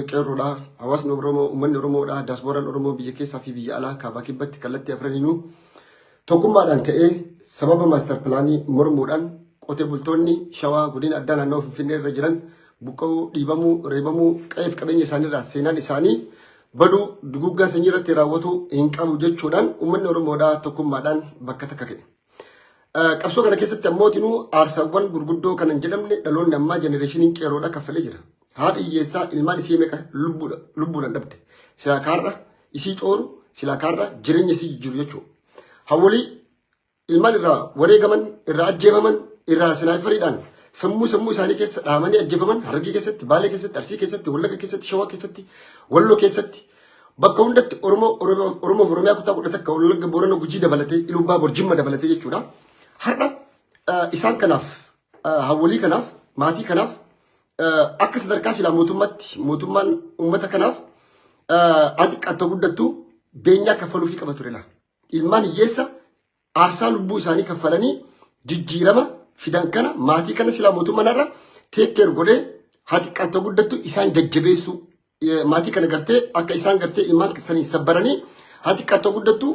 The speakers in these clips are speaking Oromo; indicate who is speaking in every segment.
Speaker 1: Qeerroodha, hawaasni Oromoo, uummanni Oromoodha, daasbooraan Oromoo biyya keessaa fi biyya alaa kaabaa kibbatti kallattii afraniinuu tokkummaadhaan ka'ee sababa maastar pilaanii mormuudhaan qotee bultoonni Shawaa godina addaa naannoo Finfinnee irra jiran buqqa'uu, dhiibamuu, reebamuu, qe'eef qabeenya isaaniirraa seenaan isaanii baduu, duguuggaa sanyii irratti raawwatuu hin qabu jechuudhaan uummanni Oromoodhaa tokkummaadhaan bakka takka ka'e. Qabsoo kana keessatti ammoo tinuu aarsaawwan gurguddoo kan hin jedhamne dhaloonni ammaa jenereeshiniin qeeroodha kaffalee jira. Haadha hiyyeessaa ilmaan isii meeqa lubbuudhaan dhabde. Silaa kaarra isii xooru, silaa kaarra jireenya isii jijjiiru jechuudha. Hawwolii ilmaan irraa wareegaman, irraa ajjeefaman, irraa sinaayifariidhaan sammuu sammuu isaanii keessa dhahamanii ajjeefaman Harargee keessatti, Baalee keessatti, Arsii keessatti, Wallagga keessatti, Shawaa keessatti, Walloo keessatti bakka hundatti Oromoo Oromoof Oromiyaa kutaa 11 Wallagga Boorana Gujii dabalatee Ilubbaa Bor Jimma dabalatee jechuudha. Har'a isaan kanaaf hawwolii kanaaf maatii kanaaf akka sadarkaa silaa mootummaatti mootummaan uummata kanaaf ati xiqqaattu guddattu beenyaa kaffaluufii qaba ture laa. Ilmaan hiyyeessa aarsaa lubbuu isaanii kaffalanii jijjiirama fidan kana maatii kana silaa mootummaan irra teekkeer godhee haa xiqqaattu guddattu isaan jajjabeessuu maatii kana gartee akka isaan gartee ilmaan sanii sabbaranii haa xiqqaattu guddattu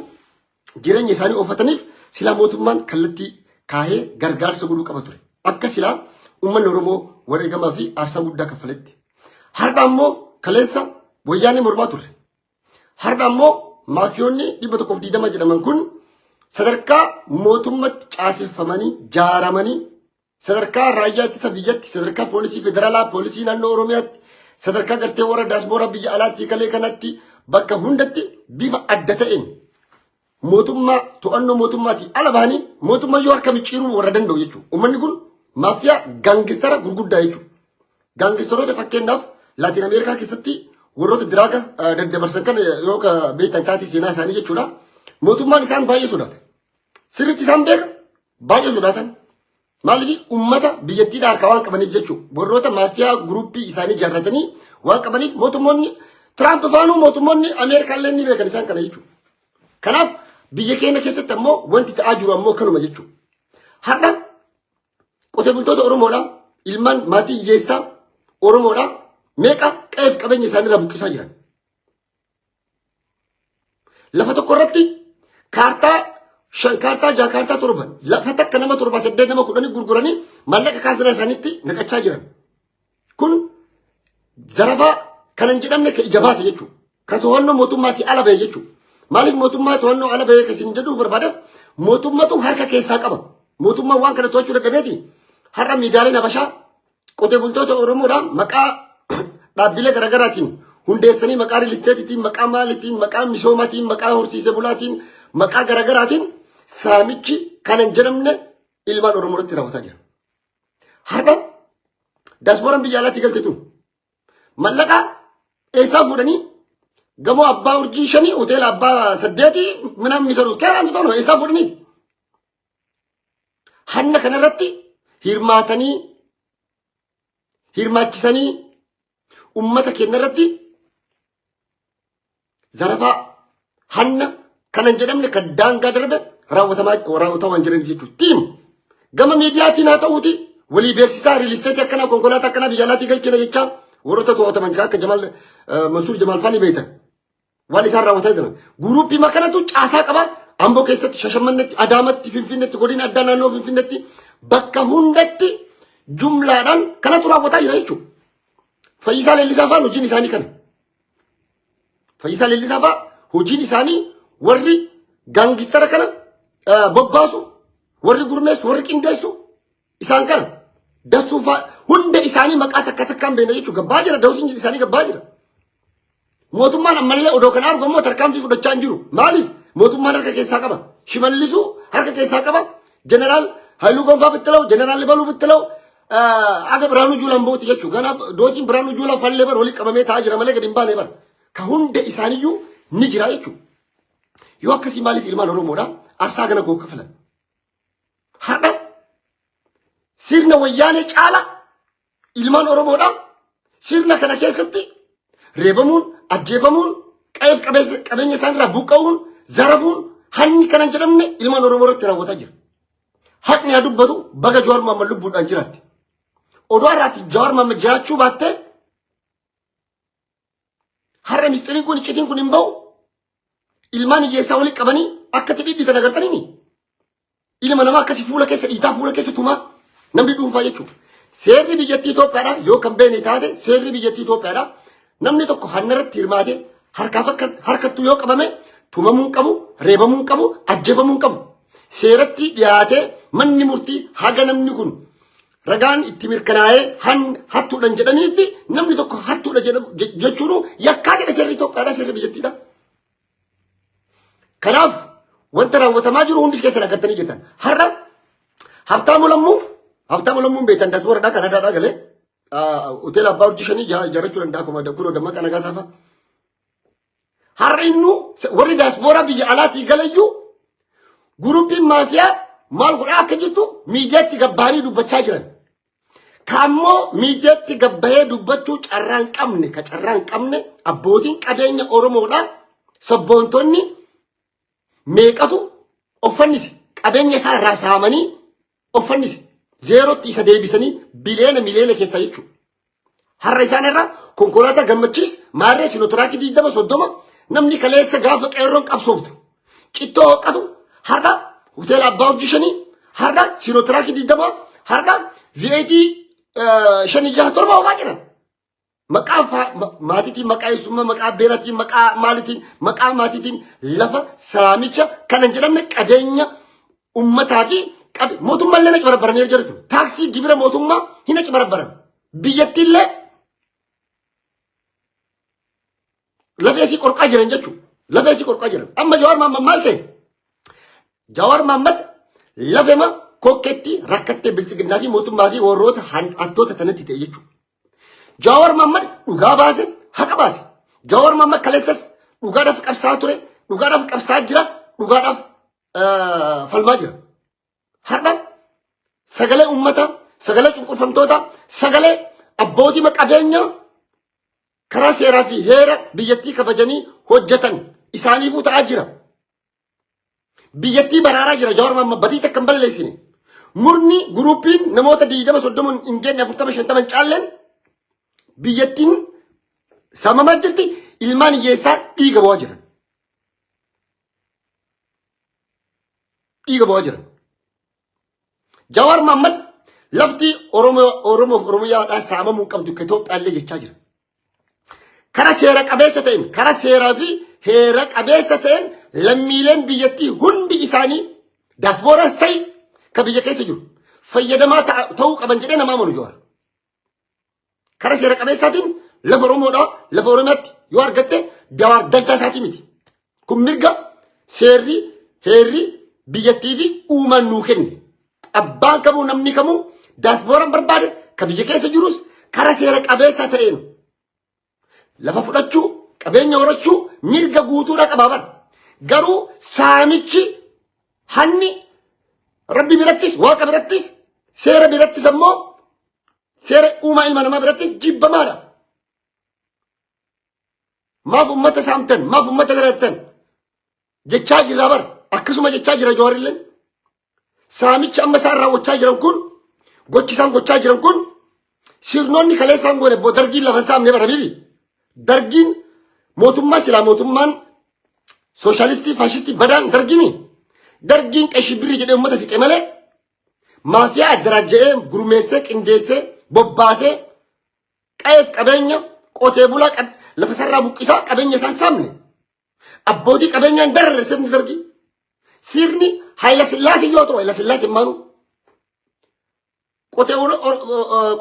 Speaker 1: jireenya isaanii oofataniif silaa mootummaan kallattii kaahee gargaarsa godhuu qaba ture. Akka silaa uummanni Oromoo wareegamaa fi aarsaa guddaa kaffaletti. Har'a ammoo kaleessa wayyaanee mormaa turre. Har'a ammoo maafiyoonni 120 jedhaman kun sadarkaa mootummatti caaseffamanii jaaramanii sadarkaa raayyaa ittisa biyyatti sadarkaa poolisii federaalaa poolisii naannoo Oromiyaatti sadarkaa gartee warra daasbooraa biyya alaatti kalee kanatti bakka hundatti bifa adda ta'een mootummaa to'annoo mootummaatii ala bahanii mootummaa yoo harka micciiruu warra danda'u jechuudha. Uummanni kun maafiyaa gaangistara gurguddaa jechuudha. Gaangistaroota fakkeenyaaf Laatiin Ameerikaa keessatti warroota diraaga daddabarsan kana yoo ka beektan taate seenaa isaanii jechuudha. Mootummaan isaan baay'ee sodaata. Sirriitti isaan beeka baay'ee sodaatan. Maaliif uummata biyyattiidhaa harkaa waan qabaniif jechuudha. Warroota maafiyaa guruppii isaanii ijaarratanii waan qabaniif mootummoonni Tiraamp faanuu mootummoonni Ameerikaa illee ni beekan isaan kana jechuudha. Kanaaf biyya keenya keessatti ammoo wanti ta'aa jiru ammoo kanuma jechuudha. Har'a qotee bultoota Oromoodhaa ilmaan maatii hiyyeessaa Oromoodhaa meeqa qe'eef qabeenya isaanii irraa buqqisaa jiran. Lafa tokko irratti kaartaa shan kaartaa jaha kaartaa torba lafa takka nama torba saddeet nama kudhanii gurguranii maallaqa kaasina isaaniitti naqachaa jiran. Kun zarafaa kan hin jedhamne ka ija baase jechuudha. Ka to'annoo mootummaatii ala bahe jechuudha. Maaliif mootummaa to'annoo ala bahe kan isin jedhu barbaadeef mootummatu harka keessaa qaba. Mootummaan waan kana to'achuu dadhabeeti. Har'a miidiyaaleen Habashaa qotee bultoota Oromoodhaa maqaa dhaabbilee garaagaraatiin hundeessanii maqaa riilisteetiitiin, maqaa maaliitiin, maqaa misoomaatiin, maqaa horsiisee bulaatiin, maqaa garaagaraatiin saamichi kan hin jedhamne ilmaan Oromoo irratti raawwataa jira. Har'a daaspooraan biyya alaatti galte tun mallaqa eessaa fuudhanii gamoo abbaa urjii shanii hoteela abbaa saddeetii minaan misaru keeraan ta'u eessaa fuudhaniiti. Hanna kanarratti hirmaatanii hirmaachisanii ummata keenya irratti zarafaa hanna kana hin jedhamne kan daangaa darbe raawwatamaa raawwataa waan jiraniif jechuudha. Tiim gama miidiyaatiin haa ta'uuti walii beeksisaa riilisteetii akkanaa konkolaataa akkanaa biyya alaatii galchina jechaa warroota to'ataman akka Jamaal Mansuur Jamaal fa'aa ni beektan. Waan isaan raawwataa jiran. Guruuppii makanatu caasaa qaba. Amboo keessatti, Shashamannetti, Adaamatti, Finfinnetti, godina addaa naannoo Finfinnetti bakka hundatti jumlaadhaan kanatu raawwataa jira jechuudha. Fayyisaa Leellisaa fa'aan hojiin isaanii kana. Fayyisaa Leellisaa fa'aa hojiin isaanii warri gaangistara kana bobbaasu, warri gurmeessu, warri qindeessu isaan kana. Dassuu fa'aa hunda isaanii maqaa takka takkaan beekna jechuudha. Gabbaa jira, dawsiin isaanii gabbaa jira. Mootummaan ammallee odoo kana argu ammoo tarkaanfii fudhachaa hin jiru. Maaliif? Mootummaan harka keessaa qaba. Shimallisuu harka keessaa qaba. Jeneraal Haayiluu Gonfaa Bittilaw, Jeneraal Libaluu Bittilaw, aga Biraanuu Juulaan bootti jechuudha. Kanaaf doosiin Biraanuu Juulaa fallee bar walitti qabamee taa'aa jira malee gadi hin baane bar. Ka hunda isaaniyyuu ni jira jechuudha. Yoo akkasii maaliif ilmaan Oromoodha aarsaa gana goo kafalan? Har'a sirna wayyaanee caala ilmaan Oromoodha sirna kana keessatti reebamuun, ajjeefamuun, qe'eef qabeenya isaanirraa buqqa'uun, zarafuun, hanni kana hin jedhamne ilmaan Oromoo irratti raawwataa jira. Haqni haa dubbatu baga Jawaar Mohaammed lubbuudhaan jiraatte. Odoo har'aatti Jawaar Mohaammed jiraachuu baattee Har'a mistiriin kun iccitiin kun hin ba'u. Ilmaan hiyyeessaa walitti qabanii akka itti dhidhiitan agartanii ilma namaa akkasii fuula keessa dhiitaa fuula keessa tumaa namni dhuunfaa jechuudha. Seerri biyyattii Itoophiyaadha yoo kan beekne taate seerri biyyattii Itoophiyaadha. Namni tokko hanna irratti hirmaate harkaaf akka harkattuu yoo qabame tumamuu hin qabu, reebamuu hin qabu, ajjeefamuu hin qabu. Seeratti dhiyaatee manni murtii haga namni kun ragaan itti mirkanaa'ee hattuudhaan jedhaminitti namni tokko hattuudha jechuun yakkaa jedha seerri Itoophiyaadha seerri biyyattiidha. Kanaaf wanta raawwatamaa jiru hundis keessan agartanii jirtan. Har'a Habtaamuu Lammuu Habtaamuu Lammuun beektan dasbooradhaa Kanaadaadhaa galee hoteela abbaa urjii shanii ijaarrachuu danda'a akkuma kunoo Dammaqaa Nagaasaa fa'a. Har'a innuu warri daasbooraa biyya alaatii galayyuu guruppiin maafiyaa maal godhaa akka jirtu miidiyaatti gabbaanii dubbachaa jiran. Kaammoo miidiyaatti gabbahee dubbachuu carraa hin qabne ka carraa hin qabne abbootiin qabeenya Oromoodha sabboontonni meeqatu of fannise qabeenya isaa irraa saamanii of fannise zeerootti isa deebisanii biliyoona miliyoona keessaa jechuudha. Har'a isaan irra konkolaataa gammachiis maarree sinotiraakii 20 30 namni kaleessa gaafa qeerroon qabsooftu cittoo hoqqatu har'a hoteela abbaa urjii shanii har'a sinotiraakii 20 har'a VAT 5 6 7 oofaa jiran. Maqaa maatiitiin, maqaa eessummaa, maqaa beeratiin, maqaa maalitiin, maqaa maatiitiin lafa saamicha kan hin jedhamne qabeenya ummataa fi mootummaallee na barbaranii jirtu. Taaksii gibira mootummaa hin achi barbaran. Biyyattiillee lafee isii qorqaa jiran jechuudha. Lafee isii qorqaa jiran. Amma Jawaar Mahammad maal ta'e? Jawaar Mahammad lafema kokketti rakkattee biltsiginnaa fi mootummaa fi warroota hattoota tanatti ta'e jechuudha. Jawaar Mahammad dhugaa baase, haqa baase. Jawaar Mahammad kaleessas dhugaadhaaf qabsaa ture, dhugaadhaaf qabsaa jira, dhugaadhaaf falmaa jira. Har'a sagalee uummataa, sagalee cunqurfamtootaa, sagalee abbootii qabeenyaa karaa seeraa fi heera biyyattii kabajanii hojjetan isaaniifuu ta'aa jira. Biyyattii baraaraa jira Jawaar Mahammad badii takka hin balleessine. Murni guruupiin namoota 20 30 hin geenye 40 50 hin caalleen biyyattiin saamamaa jirti ilmaan hiyyeessaa dhiiga bo'aa jiran. Dhiiga bo'aa jiran. Jawaar Mahammad lafti Oromoo Oromoof Oromiyaadhaan saamamuu qabdu akka Itoophiyaallee jechaa jira. Kara seera qabeessa ta'een, kara seeraa fi heera qabeessa ta'een lammiileen biyyattii hundi isaanii daasbooraas ta'e ka biyya keessa jiru fayyadamaa ta'uu qaban jedhee nama amanu Jawaar. Kara seera qabeessaatiin lafa Oromoodhaa lafa Oromiyaatti yoo argatte Jawaar dantaa isaatii miti. Kun mirga seerri heerri biyyattii fi uumaan nuu kenne. Abbaan kamuu namni kamuu daasbooraan barbaade ka biyya keessa jirus kara seera qabeessa ta'een lafa fudhachuu qabeenya horachuu mirga guutuudha qabaa bara. Garuu saamichi hanni rabbi birattis waaqa birattis seera birattis ammoo seera uumaa ilma namaa birattis jibbamaadha. Maaf ummata saamtan maaf ummata garattan jechaa jirra bara akkasuma jechaa jira Jawaarilleen. Saamichi amma isaan raawwachaa jiran kun gochi isaan gochaa jiran kun sirnoonni kaleessaan goone boo dargiin lafa hin saamne bara bibi. Dargiin mootummaa silaa mootummaan sooshaalistii faashistii badaan dargimi. Dargiin qeshi birrii jedhee uummata fixe malee maafiyaa addaraajja'ee gurmeessee qindeessee bobbaasee qa'eef qabeenya qotee bulaa lafa sarraa buqqisaa qabeenya isaan saamne. Abbootii qabeenyaan dararre sirni dargii. Sirni Hayila Sillaasee yoo ta'u Hayila Sillaasee maanu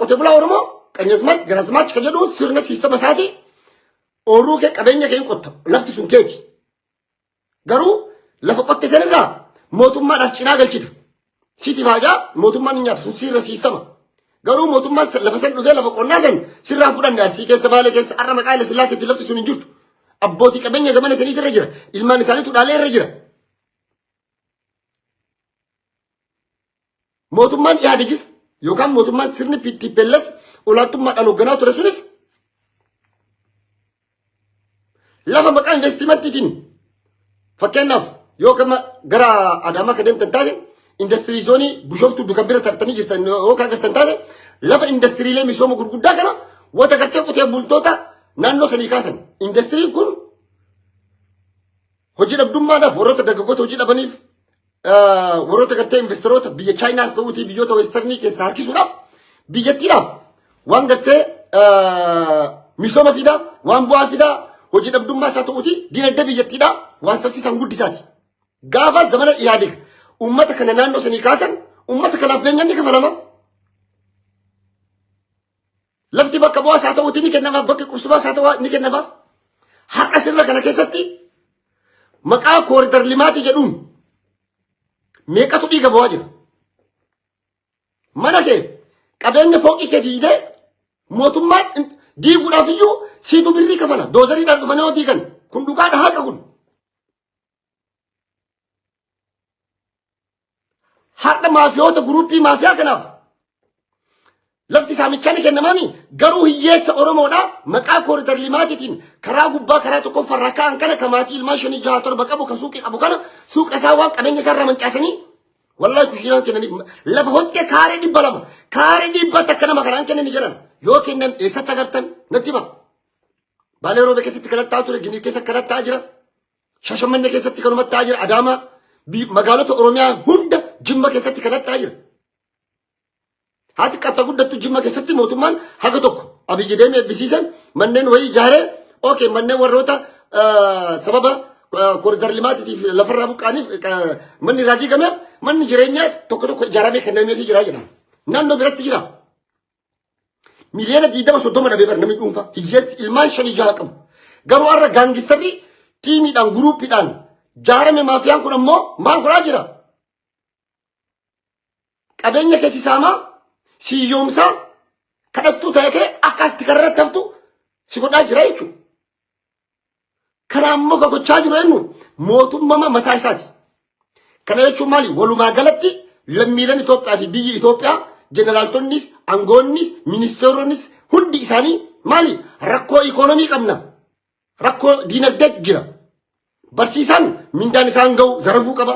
Speaker 1: qotee bulaa Oromoo Qanyazmaach Garazmaach kan jedhu sirna siistama isaati ooruu kee qabeenya kee hin qotta lafti sun keeti. Garuu lafa qotte sanirraa mootummaadhaaf cinaa galchita. Siti faajaa mootummaan hin nyaatu sun sirna siistama. Garuu mootummaan lafa san dhufee lafa qonnaa san sirraa fudhanne Arsii keessa Baalee keessa har'a maqaa Haile Sillaaseetti lafti sun hin jirtu. Abbootii qabeenya zamana saniitu irra jira. Ilmaan isaaniitu dhaalee irra jira. Mootummaan Ihaadigis yookaan mootummaan sirni TPLF olaantummaadhaan hoogganaa ture sunis lafa maqaa investimantiitiin fakkeenyaaf yoo gama gara Adaamaa kan deemtan taate industirii zoonii Bishooftuu dukan bira tartanii jirtan yoo kan agartan taate lafa industiriilee misooma gurguddaa kana wanta gartee qotee bultoota naannoo sanii kaasan indastiriin kun hojii dhabdummaadhaaf warroota dargaggoota hojii dhabaniif warroota gartee investeroota biyya Chaayinaas ta'uutii biyyoota weestarnii keessaa harkisuudhaaf biyyattiidhaaf waan gartee misooma fidaa waan bu'aa fidaa hojii dhabdummaa isaa ta'uutii dinagdee biyyattiidhaa waan saffisaan guddisaati. Gaafa zamana Ihaadig uummata kana naannoo sanii kaasan uummata kanaaf beenyaan ni kafalama. Lafti bakka bu'aa isaa ta'uutii ni kennamaaf, bakki qubsumaa isaa ta'uu ni kennamaaf. Har'a sirna kana keessatti maqaa kooriidar limaatii jedhuun meeqatu dhiiga bu'aa jira. Mana kee qabeenya fooqii kee diigdee mootummaan diiguudhaaf iyyuu siitu birrii kafala. Doozariidhaan dhufanii yoo diigan kun dhugaadha haqa kun. Har'a maafiyoota guruuppii maafiyaa kanaaf lafti saamichaa ni kennamaami garuu hiyyeessa Oromoodha maqaa kooriidar limaatiitiin karaa gubbaa karaa tokkoffaarraa ka'an kana ka maatii ilmaan shanii jaha torba qabu ka suuqii qabu kana suuqa isaa waan qabeenya isaa irraa mancaasanii wallahi kushiinaan kennaniif lafa hoxxee kaaree 200 kaaree dhibba takka nama kanaan kennani jedhan yoo kennan eessatti agartan natti hima. Baalee Roobee keessatti kanatti ta'aa ture Ginii keessa kanatti ta'aa jira. Shashamannee keessatti kanumatti ta'aa jira. Adaamaa magaalota Oromiyaa hunda Jimma keessatti kanatti ta'aa jira. Haati qatta guddattu Jimma keessatti mootummaan haga tokko Abiyyi deemee eebbisiisan manneen wayii ijaaree okay manneen warroota sababa koridar limaatiitiif lafarraa buqqaaniif manni irraa diigameef manni jireenyaa tokko tokko ijaaramee kennameefii jira jedhama. Naannoo biratti jira. Miliyoona 20 30 dhabee bara namni dhuunfaa hiyyeessi ilmaan shanii jaha qabu. Garuu har'a gaangistarri tiimiidhaan guruuppiidhaan jaarame maafiyaan kun ammoo maal godhaa jira? Qabeenya kee si saamaa, si hiyyoomsaa, kadhattuu ta'e kee akka ati karratti haftu si godhaa jira jechuudha. Kana ammoo ka gochaa jiru eenyu? Mootummaa mataa isaati. Kana jechuun maali? Walumaa galatti lammiileen Itoophiyaa fi biyyi Itoophiyaa jeneraaltonnis, aangoonnis, ministeeronnis hundi isaanii maali? Rakkoo ikoonomii qabna. Rakkoo diinagdee jira. Barsiisaan mindaan isaan ga'u zarafuu qaba.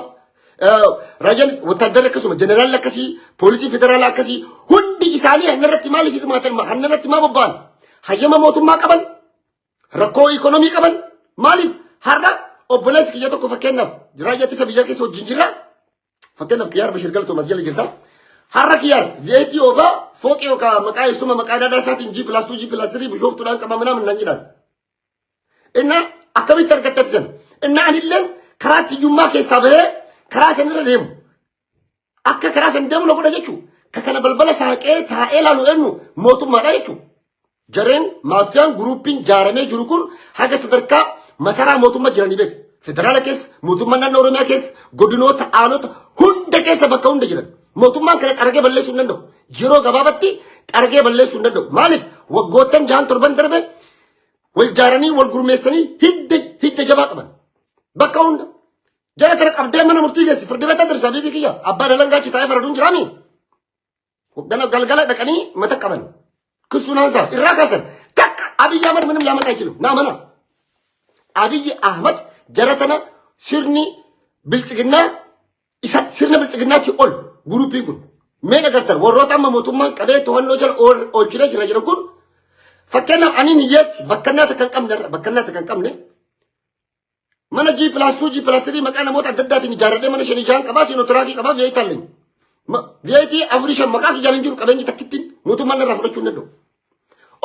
Speaker 1: Raayyaan wattaaddarri akkasuma jeneraalli akkasii poolisii federaalaa akkasii hundi isaanii hanna irratti maaliif hirmaatan hanna irratti maa bobba'an hayyama mootummaa qaban rakkoo ikoonomii qaban maaliif har'a obboleessi kiyya tokko fakkeenyaaf raayyaa ittisa biyyaa keessa wajjin jirra fakkeenyaaf Kiyyaar Bashir Galtoo masjala jirta har'a Kiyyaar VAT oofaa fooqii yookaan maqaa eessuma maqaa daadaa isaatiin G plus 2 G plus 3 bishooftuudhaan qaba manaa minnaan jedhaan. Inna akkamitti argatta san inna anillee karaa hiyyummaa keessaa bahee karaa sanirra deemu akka karaa san deemu na godha jechuudha. Ka kana balbala saaqee taa'ee laalu eenyu mootummaadha jechuudha. Jareen maafiyaan guruuppiin jaaramee jiru kun haga sadarkaa masaraa mootummaa jiranii beeku. Federaala keessa, mootummaa naannoo Oromiyaa keessa, godinoota, aanota hunda keessa bakka hunda jiran. Mootummaan kana xaragee balleessuu hin danda'u. Yeroo gabaabatti xaragee balleessuu hin danda'u. Maaliif waggoottan jahan torban darbe wal jaaranii wal gurmeessanii hidda hidda jabaa qaban. Bakka hunda. Jara tana qabdee mana murtii geessi. Firdi beektaa dirsaa biibii kiyya. Abbaan alangaa achi taa'ee faraduun jiraami. Hoggana galgala dhaqanii mata qaban. Kissuun haasaa irraa kaasan. Takka Abiyyi Ahmad ምንም ሊያመጣ አይችልም። ና መና Abiyyi Ahmad jara tana sirni biltsiginnaa isa sirna biltsiginnaatii ol guruupiin kun mee agartan warroota amma mootummaan qabee to'annoo jala oolchinee jira jedhan kun fakkeenyaaf aniin hiyyeessi bakkannaa takka hin qabne irra bakkannaa takka hin qabne Mana G plus 2 G plus 3 maqaa namoota adda addaatiin ijaarradhee mana shanii jahan qabaa siinootiraakii qabaa VAT allee. VAT afurii shan maqaa kiyyaan hin jiru qabeenyi takkittiin mootummaan narraa fudhachuu hin danda'u.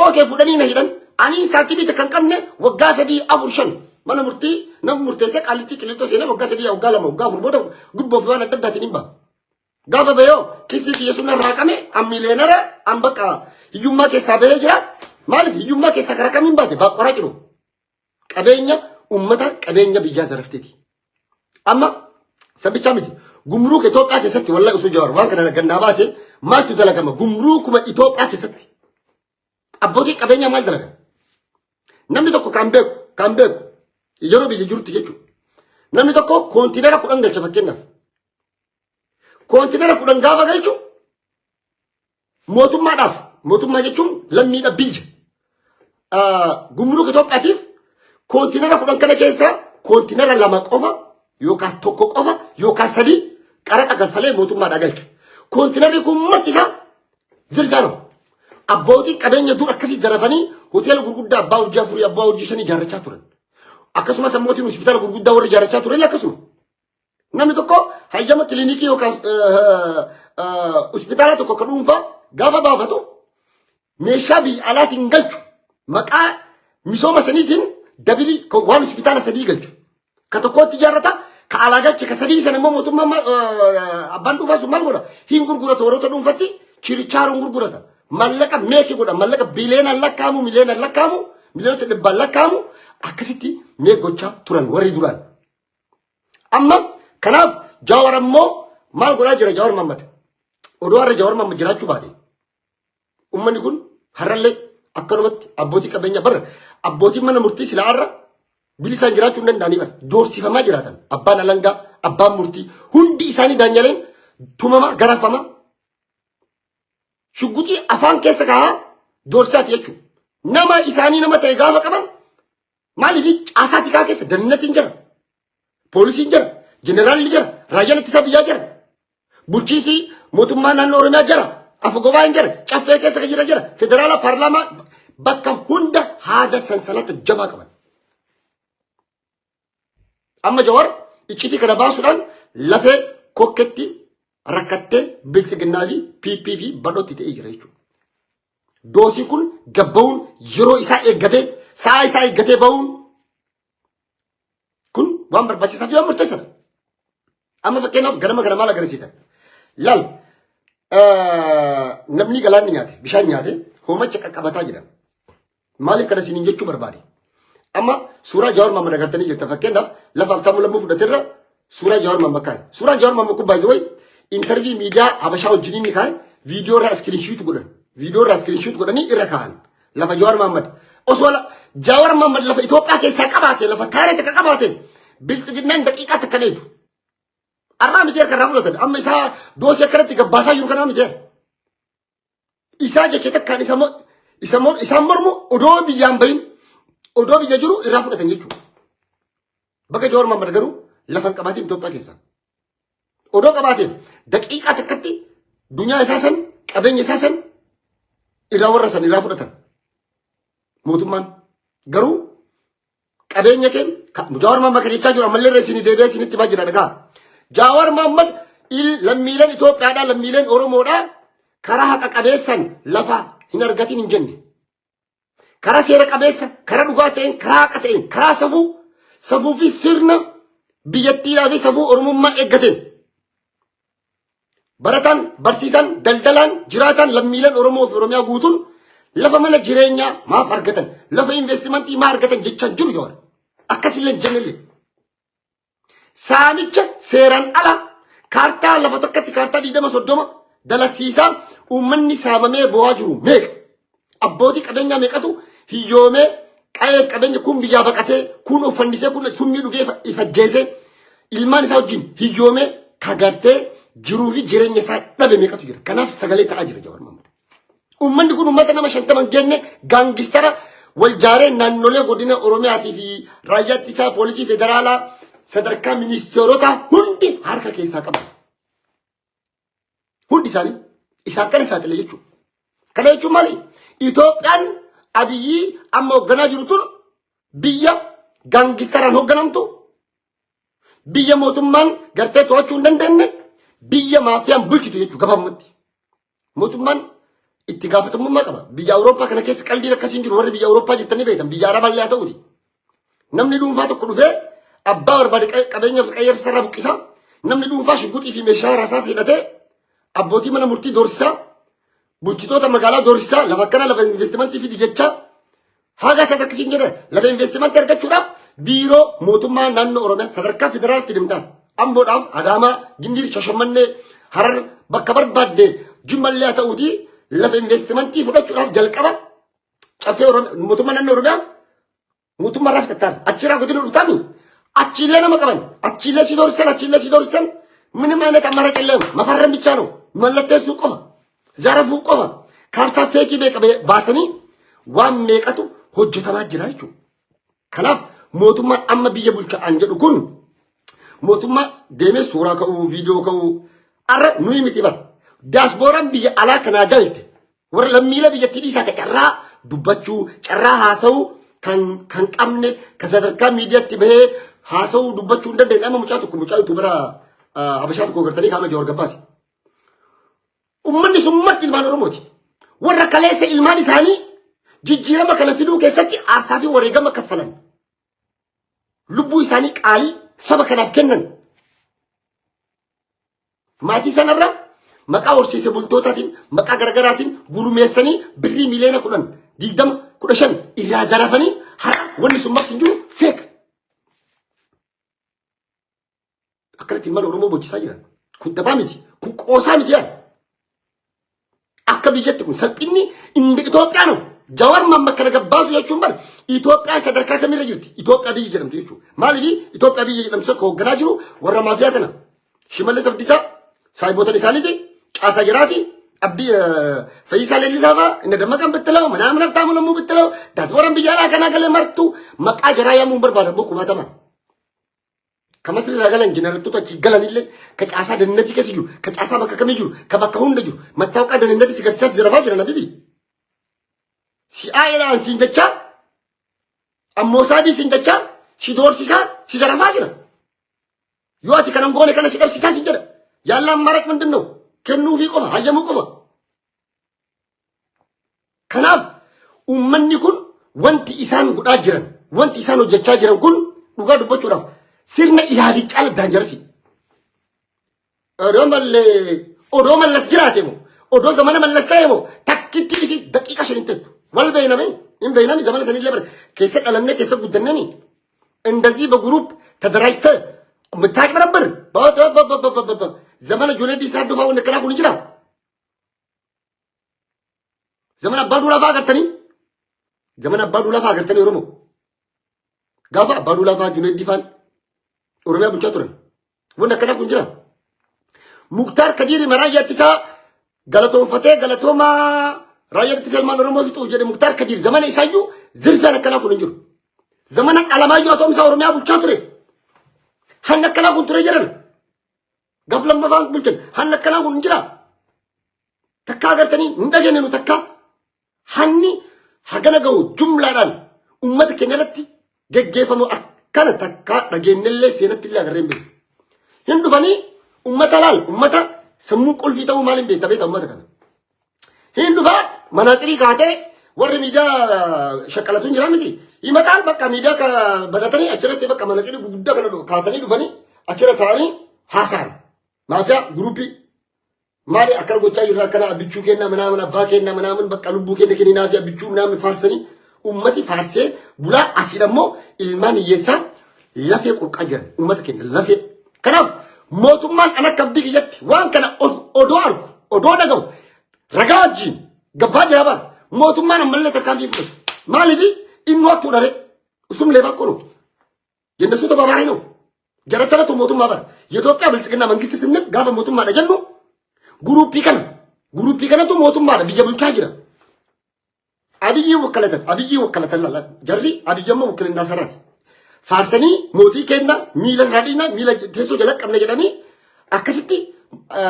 Speaker 1: Ookee fudhanii na hidhan ani saantimii takka hin qabne waggaa sadii afur shan mana murtii nama murteessee qaallittii qiliixoo seenee waggaa 3 waggaa 2 waggaa 4 booda gubboo fi waan adda addaatiin hin ba'a. Gaafa bayoo kisii kiyya sun irraa qame an miliyeenara an bakka hiyyummaa keessaa bahee jira. Maaliif hiyyummaa keessaa karaa kamiin baate baaqoraa jiru. Qabeenya ummata qabeenya biyyaa zarafteeti. Amma sabichaa miti. Gumruuka Itoophiyaa keessatti wallahi osoo Jawaar waan kana gannaa baase maaltu dalagama? Gumruukuma Itoophiyaa keessatti abbootii qabeenyaa maal dalaga? Namni tokko kan beeku kan beeku yeroo biyya jirutti jechuudha. Namni tokko koontinara 10 galcha fakkeenyaaf. Koontinara 10 gaafa galchu mootummaadhaaf mootummaa jechuun lammiidha biyya gumruuka Itoophiyaatiif koontinara 10 kana keessa koontinara 2 qofa yookaan 1 qofa yookaan 3 qaraxa kaffalee mootummaadhaa galcha. Koontinarri kun marti isaa zirfaa nama. Abbootii qabeenya dur akkasii zarafanii hoteela gurguddaa abbaa urjii afurii, abbaa urjii shanii ijaarrachaa turan. Akkasumas ammootiin hospitaala gurguddaa warri ijaarrachaa turan akkasuma. Namni tokko hayyama kilinikii yookaan hospitaala tokko akka dhuunfaa gaafa baafatu meeshaa biyya alaatiin galchu, maqaa misooma saniitiin dabilii waan hospitaala sadii galchu. Ka tokkotti ijaarrata, ka alaa galche ka sadii sana immoo mootummaan abbaan dhuunfaa sun maal godha? Hin gurgurata, warroota dhuunfatti chirichaaroon gurgurata. Mallaqa meeki godha, mallaqa bileenaan lakkaa'amu, miliyoonaan lakkaa'amu, miliyoonota dhibbaan lakkaa'amu akkasitti meek gochaa turan warri duraan. Amma kanaaf Jaawar ammoo maal godhaa jira Jaawar Mahammad? Odoo har'a Jaawar Mahammad jiraachuu baate, uummanni kun har'allee akkanumatti abbootii qabeenya bara abbootiin mana murtii silaa har'a bilisaan jiraachuu hin danda'anii bara doorsifamaa jiraatan. Abbaan alangaa, abbaan murtii hundi isaanii, daanyaleen tumamaa, garafamaa, shugguxii afaan keessa kaa'aa doorsaati jechuudha. Nama isaanii nama ta'e gaafa qaban, maaliif caasaa tikaa keessa dannatiin jira, poolisiin jira, jeneraalli jira, raayyaan ittisa biyyaa jira, bulchiinsi mootummaa naannoo Oromiyaa jira, afa gobaan jira, caffee keessa kan jira jira, federaala, paarlaamaa, bakka hunda haada sansalata jabaa qaban. Amma Jawar iccitii kana baasuudhaan lafee kokketti rakkattee biltsiginnaa fi PP fi badhootti ta'ee jira jechuudha. Doosiin kun gabba'uun yeroo isaa eeggatee, sa'a isaa eeggatee ba'uun kun waan barbaachisaa fi waan murteessaadha. Amma fakkeenyaaf ganama kana maal agarsiisan? Laal, namni galaanni nyaate, bishaan nyaate hoomacha qaqqabataa jedhama. Maaliif kana isiniin jechuu barbaade? Amma suuraa Jawaar Mahammad agartanii jirta. Fakkeenyaaf lafa Habtaamuu Lammuu fudhaterra suuraa Jawaar Mahammad kaa'e. Suuraan Jawaar Mahammad kun baay'ee wayi interview miidiyaa Habashaa wajjin inni kaa'e viidiyoo irraa screenshot godhan. Viidiyoo irraa screenshot godhanii irra kaa'an. Lafa Jawaar Mahammad. Osoo Jawaar Mahammad lafa Itoophiyaa keessaa qabaate, lafa kaaree takka qabaate, biltsiginnaan daqiiqaa takka dheedu. Arraa miti harka irraa fudhatan. Amma isaa doosii akkanatti gabbaasaa jiru kanaa miti. Isaa jechee takkaan isaan mormu odoo biyyaan bahin, odoo biyya jiru irraa fudhatan jechuudha. Bakka Jawaar Mahammad garuu lafa hin qabaatiin Itoophiyaa keessa. Odoo qabaateen daqiiqaa takkatti dunyaa isaa san, qabeenya isaa san irraa warra san irraa fudhatan. Mootummaan garuu qabeenya kee Jawaar Mahammad kan jechaa jiru ammallee irra isinii deebi'ee isinitti himaa jira, dhagaa. Jawaar Mahammad lammiileen Itoophiyaadhaa, lammiileen Oromoodhaa karaa haqa qabeessan lafa hin argatin hin jenne. Karaa seera qabeessa, karaa dhugaa ta'een, karaa haqa ta'een, karaa safuu fi sirna biyyattiidhaa fi safuu Oromummaa eeggateen. Barataan, barsiisaan, daldalaan, jiraataan, lammiileen Oromoo fi Oromiyaa guutuun lafa mana jireenyaa maaf argatan, lafa investimentii maa argatan jechaa jiru Jawaar. Akkasillee hin jennellee. Saamicha seeraan ala kaartaa lafa tokkotti kaartaa 20, 30 dalagsiisaa uummanni saamamee bo'aa jiru meeqa? Abbootii qabeenyaa meeqatu hiyyoomee qa'ee qabeenya kun biyyaa baqatee, kun uffannisee, kun summii dhugee ifajjeesee ilmaan isaa wajjin hiyyoomee kagartee jiruu fi jireenya isaa dhabe meeqatu jira? Kanaaf sagalee ta'aa jira Jawaar Mohammad. Uummanni kun uummata nama 50 hin geenne gaangistara wal jaaree naannolee godina Oromiyaatii fi raayyaa ittisaa, poolisii federaalaa, sadarkaa ministeerotaa hundi harka keessaa qaban. Hundi isaanii isaan kana saaxile jechuudha. Kana jechuun maali? Itoophiyaan Abiyyi amma hoogganaa jiru tun biyya gaangistaraan hoogganamtu, biyya mootummaan gartee to'achuu hin dandeenye, biyya maafiyaan bulchitu jechuudha gabaabumatti. Mootummaan itti gaafatamummaa qaba. Biyya Awurooppaa kana keessa qaldiin akkasiin jiru, warri biyya Awurooppaa jirtanii beektan, biyya Arabaallee haa ta'uti. Namni dhuunfaa tokko dhufee abbaa barbaade qabeenya fi qayyarsa irraa buqqisa. Namni dhuunfaa shugguxii fi meeshaa rasaas hidhatee abbootii mana murtii doorsisaa, bulchitoota magaalaa doorsisaa, lafa akkana lafa investimentii fidi jechaa haga sadarkisiin jedhe lafa investimentii argachuudhaaf biiroo mootummaa naannoo Oromiyaa sadarkaa federaalaatti deemtaa. Amboodhaaf, Adaamaa, Gindhiir, Shashamannee, Harar, bakka barbaadde Jimmallee haa ta'uuti lafa investimentii fudhachuudhaaf jalqaba caffee mootummaa naannoo Oromiyaa mootummaa irraa fudhattaan achirraa godina dhuftaami achiillee nama qaban, achiillee si doorsisan, achiillee si doorsisan. ምንም አይነት አማራጭ የለም። መፈረም ብቻ ነው፣ mallatteessuu qofa, zarafuu qofa, kaartaa fake meeqa baasanii waan meeqatu hojjetamaa jira jechuudha. Kanaaf mootummaan amma biyya bulchaa an jedhu kun mootummaa deemee suuraa ka'uu, viidiyoo ka'uu arra nuyi miti bara. Diyaaspooraan biyya alaa kanaa galte Warra lammiilee biyyattii dhiisaa ka carraa dubbachuu, carraa haasa'uu kan qabne, kan sadarkaa miidiyaatti bahee haasa'uu dubbachuu hin dandeenye. Amma mucaa tokko, mucaa YouTuber Habashaa tokko gartanii kaama Jawaar Gabbaasi. Uummanni sun marti ilmaan Oromooti. Warra kaleessa ilmaan isaanii jijjiirama kana fiduu keessatti aarsaa fi wareegama kaffalan. Lubbuu isaanii qaalii saba kanaaf kennan. Maatii sanarra maqaa horsiise bultootaatiin, maqaa garaagaraatiin gurmeessanii birrii miliyoona 10, 20, 15 irraa zarafanii har'a wanni sun marti hin jiru, fake. Akkanatti ilmaan Oromoo bochisaa jiran. Kun taphaa miti. Kun qoosaa miti yaa. Akka biyyatti kun salphinni inni Itoophiyaa no. Jawar mamma kana gabbaasu jechuun bar Itoophiyaan sadarkaa kamirra jirti? Itoophiyaa biyya jedhamtu jechuudha. Maaliif Itoophiyaa biyya jedhamtu akka hoogganaa jiru warra maafiyaa kana? Shimallis Abdiisaa saayiboota isaaniiti, caasaa jiraati, Abdii Fayyisaa Leellisaa fa'a, inni Dammaqaan Bittilaw, Manaa Habtaamu Lammuu Bittilaw, daasbooraan biyya alaa kanaa galee martuu maqaa jaraa yaamuun barbaada kumaatama. Ka Masri irraa galan jeneraaltota achi galanillee, ka caasaa dannatii keessa jiru, ka caasaa bakka kamii jiru, ka bakka hunda jiru, mattaawqaa dannatii si garsiisaas jirafaa jira nabibi. Si'aa'eedhaan siin jechaa, ammoo saadii siin jechaa, si doorsisaa, si zarafaa jira. Yoo ati kanan goone kana si dhabsiisaa si jedha. Yaallaan marak ምንድን ነው? Kennuufii qofa, hayyamuu qofa. Kanaaf uummanni kun wanti isaan godhaa jiran, wanti isaan hojjechaa jiran kun dhugaa dubbachuudhaaf sirna ilaalii caala dangerous. Odoo mallee odoo Mallas jiraate moo, odoo zamana Mallas ta'e moo, takkitti isi daqiiqa 5 hin teettu. Wal beeyname hin beeynami, zamana sanillee bara keessa dhalannee keessa guddannemi. እንደዚህ በ group ተደራጅተህ የምታጭበረብር ዘመነ ጆሌዲ ሳዱፋ ወን ከራ ኩን jira. Zamana Abbaa Duulaa fa'aa agartanii? Zamana Abbaa Duulaa fa'aa agartanii Oromoo? Gaafa Abbaa Duulaa fa'aa Junaydii fa'aan Oromiyaa bulchaa turan. Wanni akkanaa kun jira. Muktaar Kadiiri raayyaa ittisaa galatoonfatee galatoomaa raayyaa ittisa ilmaan Oromoo fixuuf jedhe Muktaar Kadiir zamana isaayyuu zirfiyaan akkanaa kun hin jiru. Zamana Alamaayyoo Atoomsaa Oromiyaa bulchaa ture. Hanni akkanaa kun ture jedhan. Gaaf lammaffaan bulchan hanni akkanaa kun hin jira. Takkaa agartanii hin dhageenye nu takkaa. Hanni hagana ga'u jumlaadhaan uummata keenya irratti geggeeffamu akkana takkaa dhageenyellee seenatti illee agarree hin beeku. Hin dhufanii uummata laal, uummata sammuu qulfii ta'uu maal hin beekta beekta uummata kana. Hin dhufaa manaatsirii kaatee warri miidiyaa shaqqalatu hin jira miti. Himataan bakka miidiyaa banatanii achirratti bakka manaatsirii guguddaa kana kaatanii dhufanii achirra taa'anii haasa'an. Maafiyaa group maali akkana gochaa jirra, akkana abbichuu kenna manaaman abbaa kenna manaaman bakka lubbuu kenna kenninaa fi abbichuu manaaman faarsanii ummati faarsee bulaa. Asiin ammoo ilmaan hiyyeessaa lafee qorqaa jiran ummata keenya lafee. Kanaaf mootummaan an akka abdii kiyyatti waan kana odoo argu, odoo dhaga'u, ragaa wajjin gabbaa jira bara mootummaan ammallee tarkaanfii fudhatu. Maaliif inni hattuu dhare usum leebaa qoru የእነሱ ተባባሪ ነው። Jara mootummaa bara የኢትዮጵያ ብልጽግና መንግስት ስንል gaafa mootummaadha jennu group kana, group kanatu mootummaadha, biyya bulchaa jira. Abiyyi wakkalatan, Abiyyi wakkalatan lalla jarri Abiyyi amma wakkalinaa sanaati. Faarsanii mootii kenna miila irraa dhiina miila teessoo jala qabna jedhanii akkasitti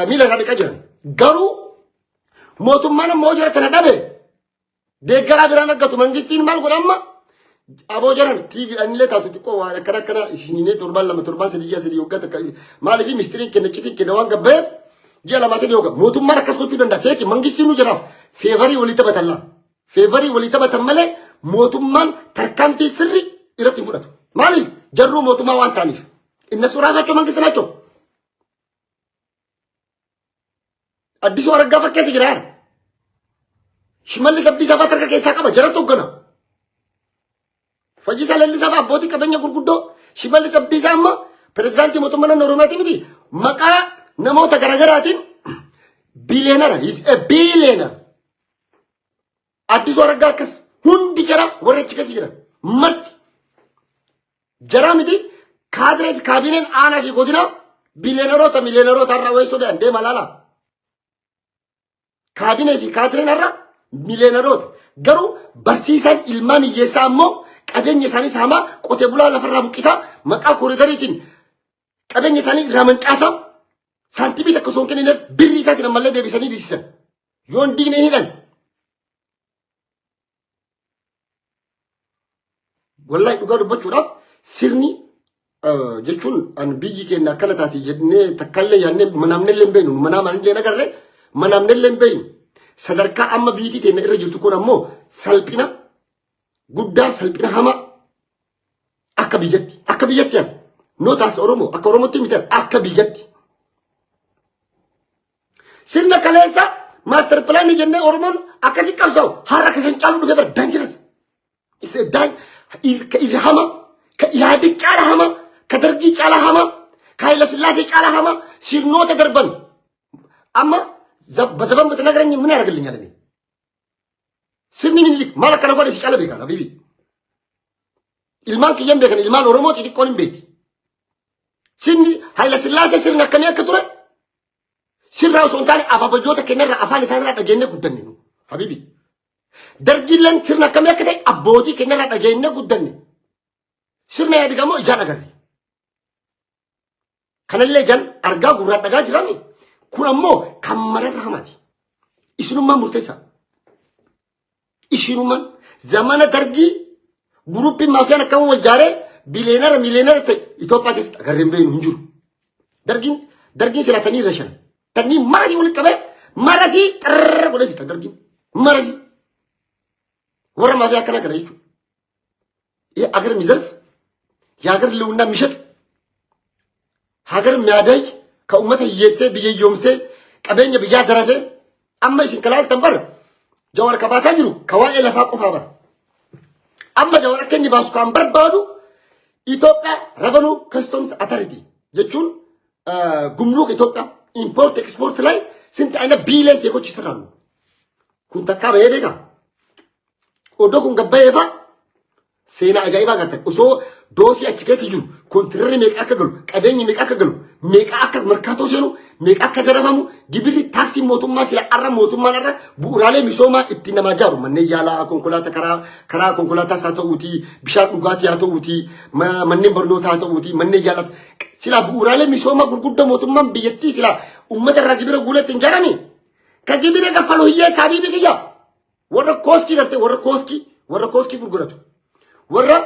Speaker 1: miila irraa dhiqaa jiran. Garuu mootummaan ammoo jara tana dhabe deeggaraa biraan argatu. Mangistiin maal godha amma? Aboo jaran TV illee taatu xiqqoo waan akkana akkana isinii torbaan 2, torbaan 3, ji'a 3, waggaa takka. Maaliif mistiriin kenna citiin kenna waan gabbayeef ji'a 2 3 waggaa mootummaan akkas gochuu danda'a. Feeki mangistiin nu jaraaf favor walii taphatan laa favor walii taphatan malee mootummaan tarkaanfii sirri irratti fudhatu. Maaliif jarruu mootummaa waan ta'aniif እነሱ ራሳቸው መንግስት ናቸው። አዲሱ አረጋ fakkeessa jira. Shimallis Abdiisaa fa'aa harka keessaa qaba, jara hoggana. Fayyisaa Leellisaa fa'aa abbootii qabeenya gurguddoo. Shimallis Abdiisaa amma pirezidaantii mootummaa naannoo Oromiyaati miti, maqaa namoota garaagaraatiin billionaire, is a billionaire. Addisuu Araggaa akkas hundi jara warra achi keessa jiran marti jaraa miti, kaadiree fi kaabineen aanaa fi godinaa billionaireoota, millionaireoota har'a weessoo deeman deema laala. Kaabinee fi kaadireen har'a millionaireoota, garuu barsiisaan ilmaan hiyyeessaa ammoo qabeenya isaanii saamaa, qotee bulaa lafarraa buqqisaa, maqaa corridoriitiin qabeenya isaanii irraa mancaasaa, saantimii takka osoo hin kennineef birrii isaatiin ammallee deebisanii dhiisisan. Yoo hin digne hin hidhan. Wallahi dhugaa dubbachuudhaaf sirni jechuun an biyyi keenya akkana taate jennee takkallee yaadnee manaamnellee hin beeknu, manaamnellee hin agarre, manaamnellee hin beeknu. Sadarkaa amma biyyi teenya irra jirtu kun ammoo salphina guddaa, salphina hamaa akka biyyatti an nootaas Oromoo akka Oromootti miti, akka biyyatti. Sirna kaleessa master planii jennee Oromoon akkasi qabsaa'u har'a akka kan caalu dhufee bara dangerous. Isa daan ka irra hama, ka Ihaadig caala hama, ka Dargii caala hama, ka Hayila Sillaasee caala hama, sirnoota darban. Amma በዘበን ብትነግረኝ ምን ያደርግልኛል? እኔ sirni Minilik maal akkana godhe si caala beekan habibi. Ilmaan kiyyan beekan, ilmaan Oromoo xixiqqoon hin beeki. Sirni Hayila Sillaasee sirni akkamii akka ture sirraa osoo hin taane ababajoota kennarraa afaan isaanirraa dhageenye guddanne nu habibi. Dargiilleen sirna akkamii akka ta'e abbootii kennarraa dhageenye guddanne. Sirna Ihaadig ammoo ijaan agarre. Kanallee ijaan argaa gurraan dhagaa jirami. Kun ammoo kan mararra hamaati. Isinummaan murteessaa. Isinummaan zamana Dargii groupiin maafiyaan akkam wal jaaree billionaire millionaire ta'e Itoophiyaa keessatti agarree hin beeknu hin jiru. Dargiin silaa tanii irra shan. Tanii marasii walitti qabee marasii xarrrr godhee fixa Dargiin. Marasii. Warra maafiyaa akkana kana jechuudha. ይህ አገር የሚዘርፍ፣ የሀገር ህልውና የሚሸጥ፣ ሀገር የሚያደይ ከኡመተ hiyyeessee biyya hiyyoomsee qabeenya biyyaa zarafee amma isin kalaaltan bar Jawar ka baasaa jiru ka waa'ee lafaa qofaa bara. Amma Jawar akka inni baasu kan barbaadu Itoophiyaa Revenue Customs Authority jechuun ጉምሩክ ኢትዮጵያ import export ላይ ስንት አይነት ቢሊዮን fakeኦች ይሰራሉ። Kun takkaa bahee beekaa? Oddoo kun gabbayee fa'a seenaa ajaa'ibaa agartan. Osoo doosii achi keessa jiru koontiinarri meeqa akka galu, qabeenyi meeqa akka galu, meeqa akka markaatoo seenu, meeqa akka zarafamu, gibirri taaksii mootummaa sila arra mootummaan arra bu'uuraalee misoomaa ittiin namaa jaaru, manneen yaalaa, konkolaataa, karaa konkolaataas haa ta'uutii, bishaan dhugaatii haa ta'uutii, manneen barnootaa haa ta'uutii, manneen yaalaa, sila bu'uuraalee misoomaa gurguddoo mootummaan biyyattii sila uummata irraa gibira guulee ittiin ijaarame ka gibira kaffalu hiyyeessaa bibi kiyya. Warra kooskii gartee, warra kooskii gurguratu, warra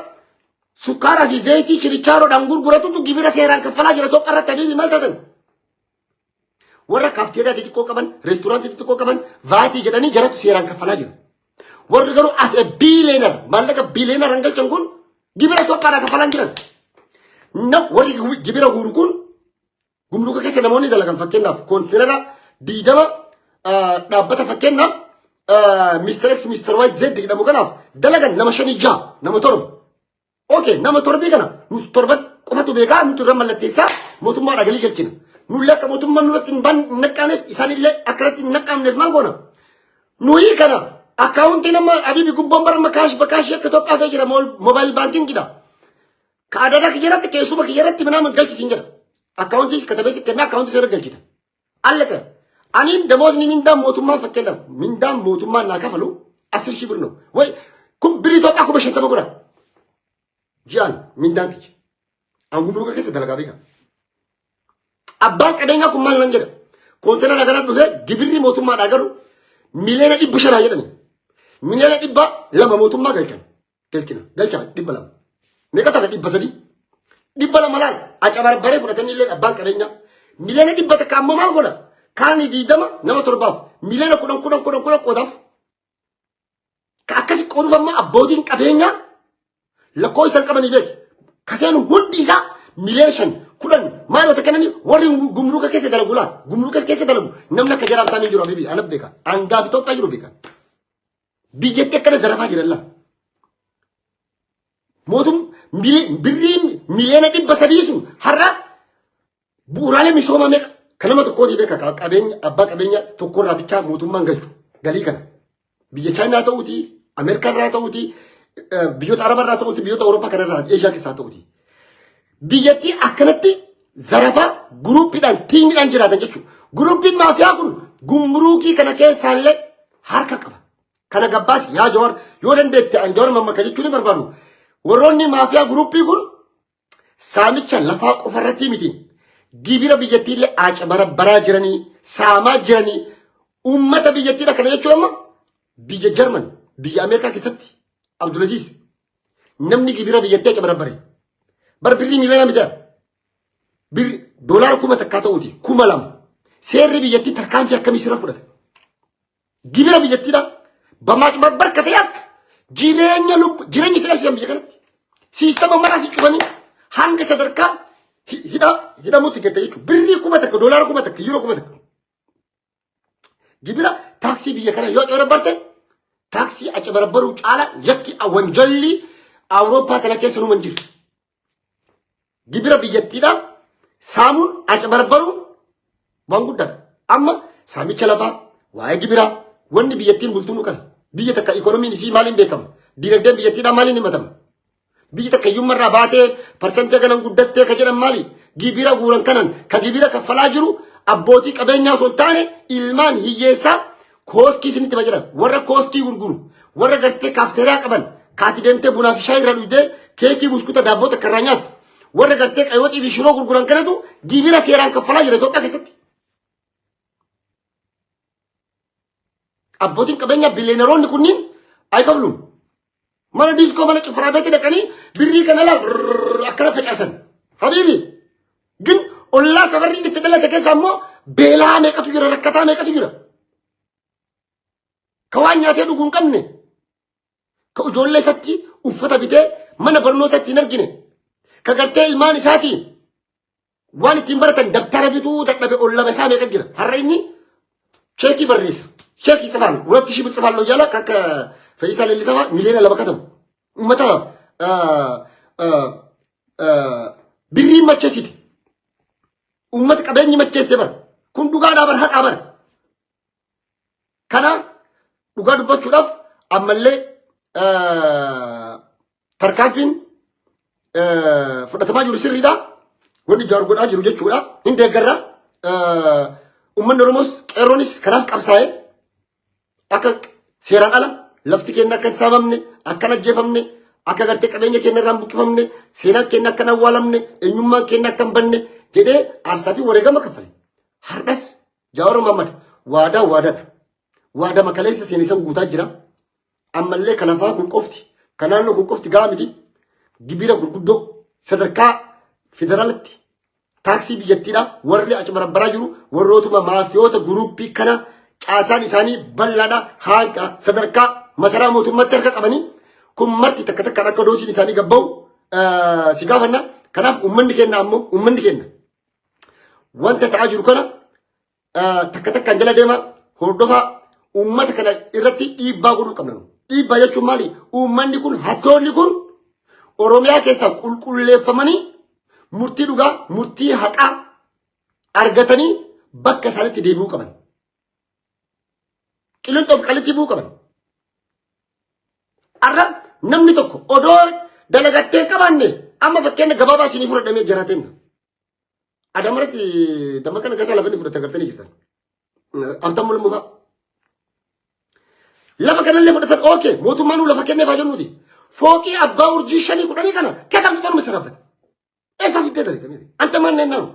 Speaker 1: sukkaaraa fi zayitii chirichaaroodhaan gurguratutu gibira seeraan kaffalaa jira Itoophiyaa irratti. Habiibi, maal taatan? Warra kaafteeriyaa xixiqqoo qaban, reesturaantii xixiqqoo qaban, vaatii jedhanii jaratu seeraan kaffalaa jira. Warri garuu as a billionaire maallaqa billionaire hangalchan kun gibira Itoophiyaadhaa kaffalaa jiran. Na warri gibira guuru kun gumruuka keessa namoonni dalagan, fakkeenyaaf koontiinara 20 dhaabbata fakkeenyaaf Mr. X, Mr. Y, Z jedhamu kanaaf dalagan nama shanii, jaha, nama torba. Okay, nama torbii kana nus torban qofatu beekaa, nuti irra mallatteessaa mootummaa galii galchina. Nullee akka mootummaan nurratti hin naqqaaneef, isaanillee akka irratti hin naqqaamneef maal goona? Nuyi kana akkaawuntii nama Abibi gubboon barama cash በ cash akka Itoophiyaa fee jira, mobile bankingidha. Ka adadaa kiyyarratti keessuma kiyyarratti minaamin galchisiin jedha. Akkaawuntii katabee si kennaa, akkaawuntii seera galchita. Allaka. Aniin damoosni mindaan mootummaan, fakkeenyaaf mindaan mootummaan naa kafalu 10,000 ብር ነው ወይ kun birrii Itoophiyaa 50,000 godha. Ji'aan mindaan kiyya. An gumruuka keessa dalagaa beeka. Abbaan qabeenyaa kun maal nan jedha? Koontenara kana dhufee gibirri mootummaadhaa galu 500,000,000 jedhani. 200,000 mootummaa galchan. Galchina. Galcha 200. Meeqa ta'a? 300. 200 laal acabarbaree fudhatanii illee abbaan qabeenyaa. 100,000,000 ammoo maal godha? Kaanii 20 nama torbaaf 10,000,000 10 10 10 qoodaaf. Ka akkasi qooduuf ammoo abbootiin qabeenyaa lakkoofsa hin qabanii beeki. Kaseenu hundi isaa 5,000,000 10 maalota kennanii warri gumruuka keessa dalagu laa gumruuka keessa dalagu namni akka jaraan taamii jiru habibi anab beeka, hangaaf Itoophiyaa jiru beeka. Biyyatti akkana zarafaa jiran laa. Mootum birrii 300,000,000 sun har'a bu'uuraalee misoomaa meeqa kan nama tokkootii beeka, qabeenya abbaa qabeenya tokkorraa bichaa mootummaan galchu galii kana. Biyya Chaayinaa ta'uutii, Ameerikaa irraa ta'uutii, biyyoota Araba irraa ta'uutii, biyyoota Awurooppaa kanarraa, Eeshiyaa keessaa ta'uutii. Biyyattii akkanatti zarafaa groupiidhaan teamiidhaan jiraatan jechuudha. Groupiin maafiyaa kun gumruukii kana keessaallee harka qaba. Kana gabbaas yaa Jawar, yoo dandeette an Jawar mamaka jechuun ni barbaadu. Warroonni maafiyaa groupii kun saamicha lafaa qofarratti miti. Gibira biyyattiillee aaca barabbaraa jiranii, saamaa jiranii, uummata biyyattiidha. Kana jechuun amma biyya Jarman, biyya Ameerikaa keessatti Abdulaziz Namni gibira biyyattii akka barabbare. Bar birrii miiliyoona miti. Birri doolaara 1000 ta'uuti 2000. Seerri biyyattii tarkaanfii akkamii sirra fudhata? Gibira biyyattiidha. Bamaacbarbar ka ta'e aska jireenya lubbu jireenya si dhabsiisan biyya kanatti. Siistama maraa si cufanii hanga sadarkaa hidha hidhamutti gette jechuudha. Birrii 1000 doolaara 1000 yuuroo 1000. Gibira taaksii biyya kana yoo acababbarte taaksii acabarabbaruu caala yakki wanjalli Awurooppaa kana keessa numa hin jiru. Gibira biyyattiidha saamuun acabarabbaruun waan guddaadha. Amma saamicha lafaa waa'ee gibiraa wanni biyyattiin bultuun kana. Biyya takka ikoonomiin isii maaliin beekama? Dinagdeen biyyattiidhaa maaliin himatama? Biyyi takka hiyyummaa irraa baatee parsantii kanan guddattee ka jedhan maali? Gibira guuran kanan ka gibira kaffalaa jiru abbootii qabeenyaa osoo hin taane ilmaan hiyyeessaa kooskii isinitti hima jedhan. Warra kooskii gurguru, warra gartee kaafteeriyaa qaban, kaati deemtee bunaa fi shaayii irraa dhugdee keekii buskuta daabboo takka irraa nyaattu. Warra gartee qayooxii fi shiroo gurguran kanatu gibira seeraan kaffalaa jira Itoophiyaa keessatti. Abbootiin qabeenyaa biliyeenaroonni kunniin ay kafluun. Mana diiskoo mana cufaraa beetti dhaqanii birrii kana laa akkana facaasan. Habiibi gin ollaa safarri inni itti dhalate keessa ammoo beelaa meeqatu jira rakkataa meeqatu jira. Ka waan nyaatee dhuguu hin qabne ka ijoollee isatti uffata bitee mana barnoota ittiin argine ka gartee ilmaan isaatiin waan ittiin baratan dabtara bituu dadhabe ollama isaa meeqa jira. Har'a inni cheekii barreessa. Cheekii tsifaan ሁለት ሺህ ብር ጽፋለሁ እያለ ከ Fayyisaa Leellisaa 2 ሚሊዮን katamu. Uummata birriin macheessite. Uummata qabeenyi macheesse bara. Kun dhugaadhaa bara haqaa bara. Kana dhugaa dubbachuudhaaf ammallee tarkaanfiin fudhatamaa jiru sirriidha. Wanni Jawaar godhaa jiru jechuudha. Hin deeggarra. Uummanni Oromoos qeerroonis kanaaf qabsaa'e akka seeraan ala lafti keenya akka hin saamamne, akka hin ajjeefamne, akka gartee qabeenya keenya irraa hin buqqifamne, seenaan keenya akka hin awwaalamne, eenyummaan keenya akka hin banne jedhee aarsaa fi wareegama kaffale. Har'as Jawaar Mohammad waadaa waadaadha. Waadama kaleessa seene san guutaa jira. Ammallee kan lafaa kun qofti, kan naannoo kun qofti gahaa miti. Gibira gurguddoo sadarkaa federaalatti taaksii biyyattiidha warri achi barabbaraa jiru warrootuma maafiyoota guruppii kana caasaan isaanii bal'aadha hanga sadarkaa masaraa mootummaatti harka qabanii kun marti takka takkaan akka doosiin isaanii gabba'u si gaafanna. Kanaaf uummanni keenya ammoo uummanni keenya wanta ta'aa jiru kana takka takkaan jala deema hordofaa uummata kana irratti dhiibbaa godhuu qabna. Dhiibbaa jechuun maali? Uummanni kun hattoonni kun Oromiyaa keessaa qulqulleeffamanii murtii dhugaa murtii haqaa argatanii bakka isaanitti deebi'uu qaban. Qilinxoof qalitti bu'uu qaban. Har'a namni tokko odoo dalagattee qabaanne amma fakkeenya gabaabaa isinii fudhadhamee jiraateenna. Adamarratti Dammaqaa Nagaasaa lafa inni fudhate agartanii jirtan. Abtaan Mul'umuu fa'a. Lafa kanallee fudhatan ookee mootummaan nuu lafa kennee faa jennuuti. Fooqii abbaa urjii shanii kudhanii kana keetamtu torma sarabbate. Eessaa fiddee dalagame? Anta maal nennaan?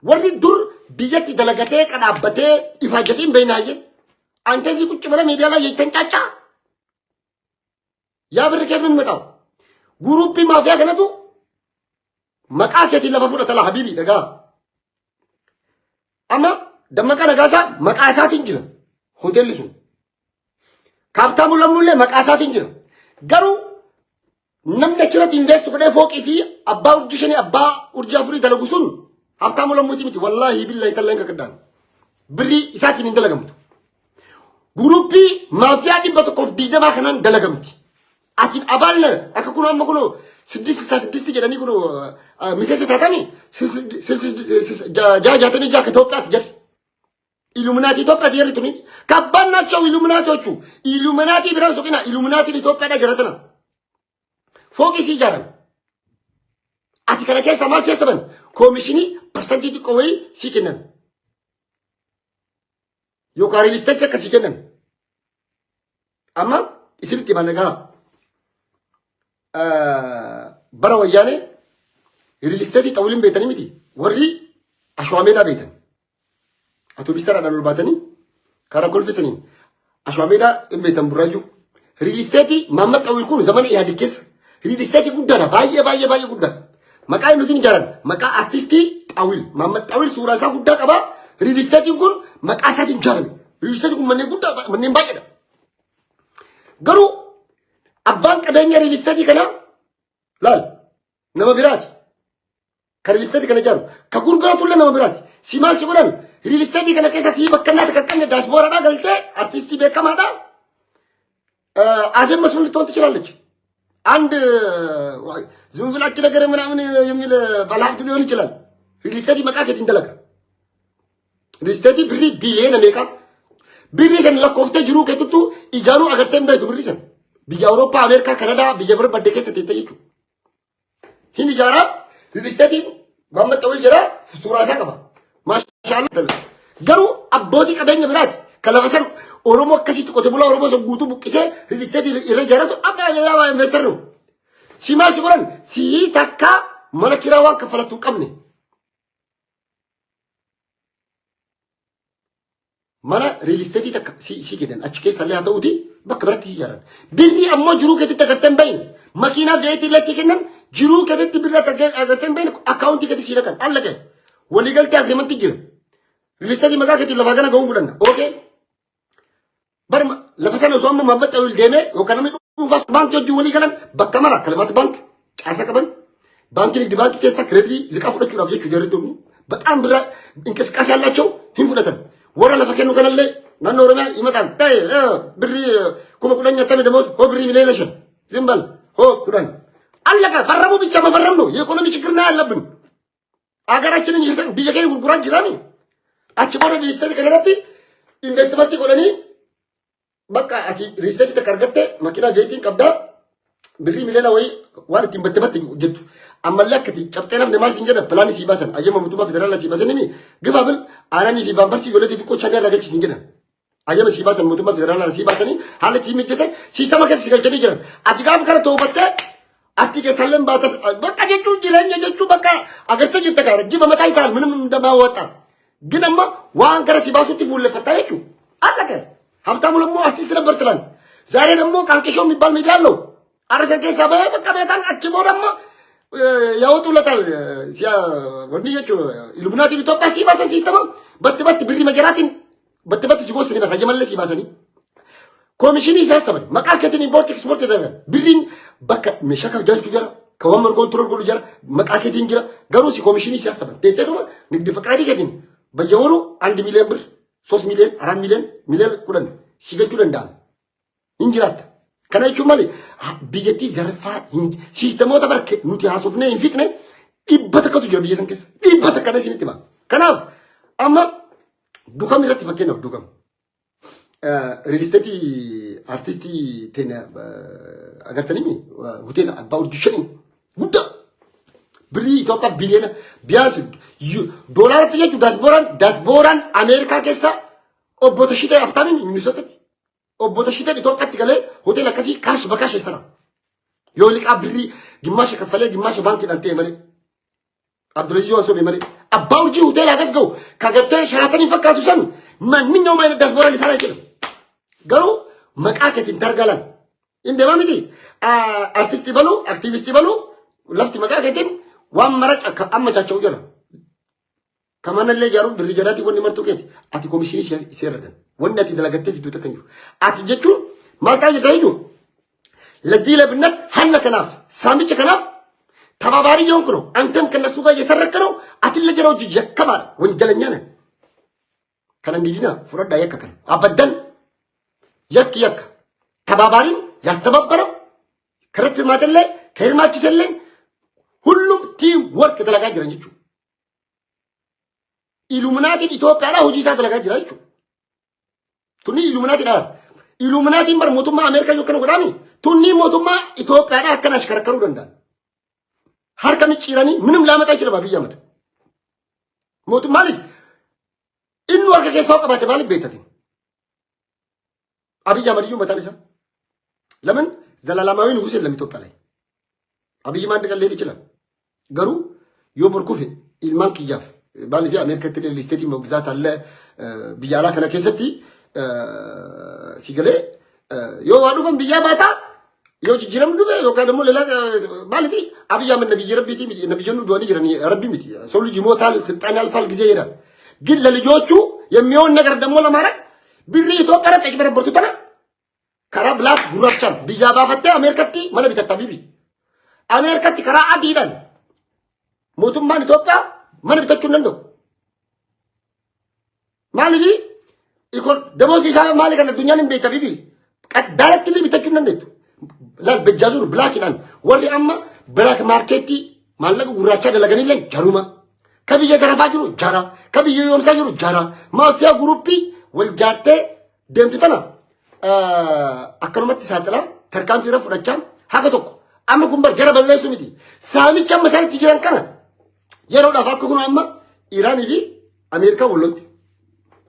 Speaker 1: Warri dur biyyatti dalagatee qadhaabbatee ifaajjatiin hin beeknaayyee. Antezii qucci bara miidiyaa laa jeettan caccaa. Yaa birri keetu hin maqaa. Guruuppii maafiyaa kanatu maqaa keetiin lafa fudhata laa habiibii dhagaa. Amma Dammaqaa Nagaasaa maqaa isaatiin jira hoteelli sun. Kaaptaamuu Lammuullee maqaa isaatiin jira. Garuu namni achirratti invest godhee fooqii fi abbaa urjii shanii abbaa urjii afurii dalagu sun Habtaamuu Lammuutii miti wallaahi billahi tallaan kakadhaan. Birrii isaatiin hin dalagamtu. Guruppii maafiyaa 120 kanaan dalagamti. Ati abaalna akka kun amma kun siddist isaa siddisti jedhanii kun miseensa taatanii jaha jaatamii jaha Itoophiyaatti jedhe. Illuminati Itoophiyaatti jarri tuni. Kabbaan naachoo Illuminaatochu. Illuminati biraan soqina Illuminaatiin Itoophiyaadha jira tana. Fooqii sii ijaaran. Ati kana keessaa maal sassaban? Koomishinii parsantii xiqqoo wayii sii kennan. Yookaan riilisteetii akka sii kennan. Amma isinitti himan egaa bara wayyaanee riilisteetii xawuliin beektanii miti warri ashwaa meedaa beektan. Atoobistaraadhaan ol baatanii karaa kolfisaniin ashwaa meedaa hin beektan burraayyuu. Real estate Maammed Xawiil kun zamana Ihaadig keessa real estate guddaadha. Baay'ee baay'ee baay'ee guddaadha. Maqaa inni nuti ijaaran maqaa artistii Xawiil. Maammed Xawiil suuraa isaa guddaa qaba. Real estate kun maqaa isaatiin ijaarame. Real estate kun manneen guddaa, manneen baay'eedha. Garuu abbaan qabeenya real estate kanaa laal nama biraati. Ka real estate kana ijaaru. Ka gurguratu illee nama biraati. Si maal si godhan? Real estate kana keessa si bakka naata kan qabne daaspooraadhaa galtee artistii beekamaadhaa. አዜብ መስፍን ልትሆን ትችላለች። አንድ ዝም ብላችሁ ነገር ምናምን የሚል ባለሀብት ሊሆን ይችላል። Real estate maqaa keetiin dalaga. Real estate birrii biliyoona meeqa? Birrii san lakkooftee jiruu keetuttu ijaaruu agartee hin beektu birrii san. Biyya Awurooppaa, Ameerikaa, Kanadaa, biyya barbadde keessa teettee jechuudha. Hin ijaaraa, real estate Maammed Xawiil jira, suuraa isaa qaba. Maashaallah. Garuu abbootii qabeenya biraati. Kan lafa san Oromoo akkasitti qote bulaa Oromoo san guutuu buqqisee real estate irra ijaaratu abbaa ሌላ investor ነው. Si maal si godhan? Si takka mana kiraa waan kaffalatu hin qabne. Mana real estate takka si kennan achi keessa illee haa ta'uuti bakka biratti si ijaaran. Birrii ammoo jiruu keetitti agartee hin bahin. Makiinaa veetii illee si kennan, jiruu keetitti birrii agartee hin bahin, akkaawuntii keetti si dhaqan. Alla ga'e. Waliigaltee agreement jira. Real estate maqaa keetiin lafaa gana ga'uun fudhanna. Okay. Bar lafa sana osoo amma Maammed Xawiil deemee yookaan namni dhuunfaa baankii wajjin walii galan bakka mara Kalimaat baank caasaa qaban, baankii nigdi baankii keessa kireeditii liqaa fudhachuudhaaf jechuu jarri tun በጣም ብራ እንቅስቃሴ ያላቸው hin fudhatan. Warra lafa kennu kanallee naannoo Oromiyaa himataan ta'e birrii 10,000 nyaattame ደሞዝ hoo birrii 5 ሚሊዮን ዝም በል hoo 10 አለቀ። ፈረሙ ብቻ መፈረም ነው። የኢኮኖሚ ችግር ነው ያለብን። አገራችንን biyya keenya gurguraa jiraami. Achi booda real estate kanarratti investment godhanii bakka ati real estate takka argatte makiinaa veetiin qabdaa, birrii miliyoona wayii waan ittiin batte batte jettu. Ammallee akka ati cabxee nafne maal siin jedhan? Pilaanii sii baasan, ayyama mootummaa federaalaa sii baasan, nimi gifa bil aananii fi baambarsii ijoollee xixiqqoo shanii irraa galchi siin jedhan. Ayyama sii baasan, mootummaa federaalaa sii baasanii haala sii mijeessan, siistama keessa si galchanii jiran. Ati gaafa kana toobattee atti keessallee baatas bakka jechuun jireenya jechuun bakka agartee jirta gaara jiba mataa ይታል ምንም እንደማወጣ ግን amma waan gara si baasutti fuulleffataa jechuudha. አለቀ። ሀብታሙ ደግሞ አርቲስት ነበር ትላንት። ዛሬ ደግሞ ቃንቄሾ የሚባል ሚዲያ አለው። አረሰን keessa bahee bakka beekan achi booda amma ያወጡለታል። Wanni jechuun Illuminaatiin Itoophiyaa sii baasan siistama batti batti birrii majaraatiin batti batti si goosanii bakka jamallee sii baasanii. Koomishinii isaan saban maqaa keetiin import export dalagan, birriin bakka meeshaa kan jaalchuu jira, kan waan control godhu jira, maqaa keetiin jira, garuu si koomishinii isaan saban teetteetuma ንግድ ፈቃድ keetiin በየወሩ 1 ሚሊዮን ብር, 3 ሚሊዮን, 4 ሚሊዮን, 10 ሚሊዮን si galchuu danda'an hin jiraatta. Kana jechuun maali? Biyyattii zarfaa siistemoota barke nuti haasofnee hin fixne 100tu jira biyya san keessa. 100 na isinitti hima. Kanaaf amma Dukam irratti, fakkeenyaaf Dukam. Real estate artistii teenya agartanii hoteela abbaa urjii shanii guddaa birrii Itoophiyaa biliyoona biyaas doolaaratti jechuun daasbooraan Ameerikaa keessa obbo Tashitee Habtaamiin Minisootatti obbo Tashiteen Itoophiyaatti galee hoteela akkasii cash በ cash sana yoo liqaa birrii gimmaasha kaffalee gimmaasha baankiidhaan ta'e malee, Abdulaziz yoo sobe malee, abbaa urjii hoteela akkas ga'u ka gartee Sheraatanii fakkaatu san ማንኛውም አይነት ዲያስፖራ ሊሰራ አይችልም። Garuu maqaa keetiin targalan hin deemaa miti. Artistii baluu, aktiivistii baluu, lafti maqaa keetiin waan mara ammachaacha'u jira. Kamanallee ijaaruun birrii jalaatii wanni martuu keeti. Ati komishinii ishee irra. Wanni ati dalagattee fiduu takka hin jiru. Ati jechuun maal ta'aa jirta jechuun ለዚህ ለብነት ሀነ kanaaf saamicha kanaaf ተባባሪ የሆንክ ነው። አንተም ከነሱ ጋር እየሰረክ ነው። Ati ለጀራው yakkamaa ወንጀለኛ ነህ። Kana እንዲዲና fudhadhaa yakka kana አበደን yakki yakka ተባባሪም ያስተባበረው ከረት hirmaatellee ka hirmaachisellee ሁሉም team work dalagaa jiran jechuudha. Illuminaatiin Itoophiyaadhaa hojii isaa dalagaa jira jechuudha. Tunni Illuminaatiidha. Illuminaatiin bar mootummaa Ameerikaa yoo akkana godhaami, tunni mootummaa Itoophiyaadhaa akkana ashkarkaruu danda'an. Harka micciiranii ምንም ላመጣ ይችላል Abiyyi Ahmad. Mootummaa maaliif inni harka keessaa qabaate maaliif beektatin? Abiyyi Ahmad iyyuu mataan isaa ለምን ዘላለማዊ ንጉስ የለም ኢትዮጵያ ላይ። አብይም አንድ ቀን ሊሄድ ይችላል። Garuu yoo bor kufe ilmaan kiyyaaf maaliif Ameerikaatti real estate መግዛት አለ, biyya alaa kana keessatti si galee Yoo waa dhufan biyyaa baataa yoo jijjiiramni dhufe yookaan immoo ሌላ maaliif Abiy Ahmed nabiyyi rabbiiti miti nabiyyoonni du'anii jiran rabbi miti ሰው ልጅ ይሞታል ስልጣን ያልፋል ጊዜ ይሄዳል። ግን ለልጆቹ የሚሆን ነገር ደግሞ ለማድረግ birrii Itoophiyaa irratti achi tana karaa black gurraachaan biyyaa baafattee Ameerikatti mana bitatta bibi. Ameerikatti karaa adiidhaan mootummaan Itoophiyaa mana bitachuu hin danda'u. Maaliif damoosii isaa maali kan addunyaan hin beekta bibi. Daalatti illee bitachuu hin dandeettu. Laal bejjaazuur blackiidhaan warri amma black marketii maallaqa gurraachaa dalaganillee jaruma. Ka biyya zarafaa jiru jara. Ka biyya yoomsaa jiru jara. Maafiyaa groupii wal jaartee deemtu tana akkanumatti saaxilaa tarkaanfii irra fudhachaa haga tokko amma kun bar jara balleessuu miti. Saamicha amma isaan itti jiran kana yeroodhaaf akka kun amma Iraanii fi Ameerikaa wal lolti.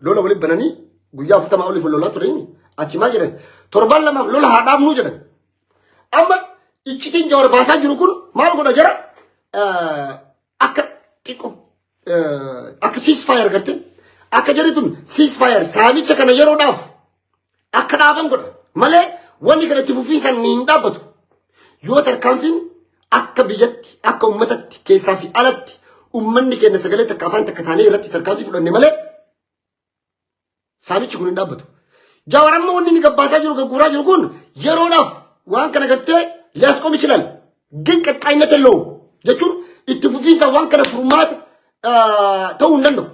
Speaker 1: Lola waliin bananii guyyaa 40 oliif wal lolaa turanii achi maal jedhan torban 2f lola haa dhaabnuu jedhan. Amma iccitiin Jawar baasaa jiru kun maal godha jara akka xiqqoo akka ceasefire garte akka jarri tun ceasefire saamicha kana yeroodhaaf akka dhaaban godha malee wanni kana itti fufiinsan hin dhaabbatu. Yoo tarkaanfiin akka biyyatti akka uummatatti keessaa fi alatti uummanni keenya sagalee takka afaan takka taanee irratti tarkaanfii fudhanne malee saamichi kun hin dhaabbatu. Jawar amma wanni inni gabbaasaa jiru gagguuraa jiru kun yeroodhaaf waan kana gartee ሊያስቆም ይችላል ግን ቀጣይነት የለውም jechuun itti fufiinsa waan kana furmaata ta'uu hin danda'u.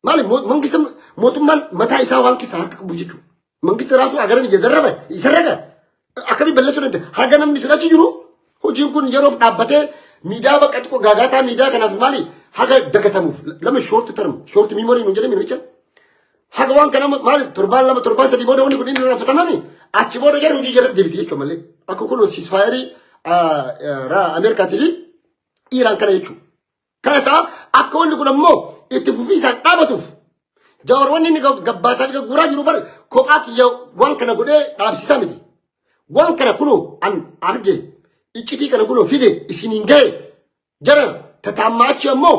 Speaker 1: Maali መንግስት mootummaan mataa isaa waan keessaa harka qabu jechuudha. መንግስት ራሱ ሀገርን እየዘረፈ እየሰረቀ akkamii balleessuu danda'a? Haga namni sun achi jiru hojiin kun yeroof dhaabbatee miidiyaa bakka xiqqoo gaagaataa miidiyaa kanaaf maali haga dagatamuuf lama short term short memory nuun jedhame namicha. Haga waan kana maali torbaan 2 torbaan 3 booda wanni kun inni irraanfatamami achi booda gara hojii jalatti deebiti jechuudha malee. Akka kun ceasefireii Ameerikaatii fi Iiraan kana jechuudha. Kana ta'a akka wanni kun ammoo itti fufiisaan dhaabatuuf Jawar wanni inni gabbaasaa fi gagguuraa jiru bar kophaa kiyya waan kana godhee dhaabsisaa miti. Waan kana kunoo an arge iccitii kana kunoo fide isiniin gahe jara tataammaa achi ammoo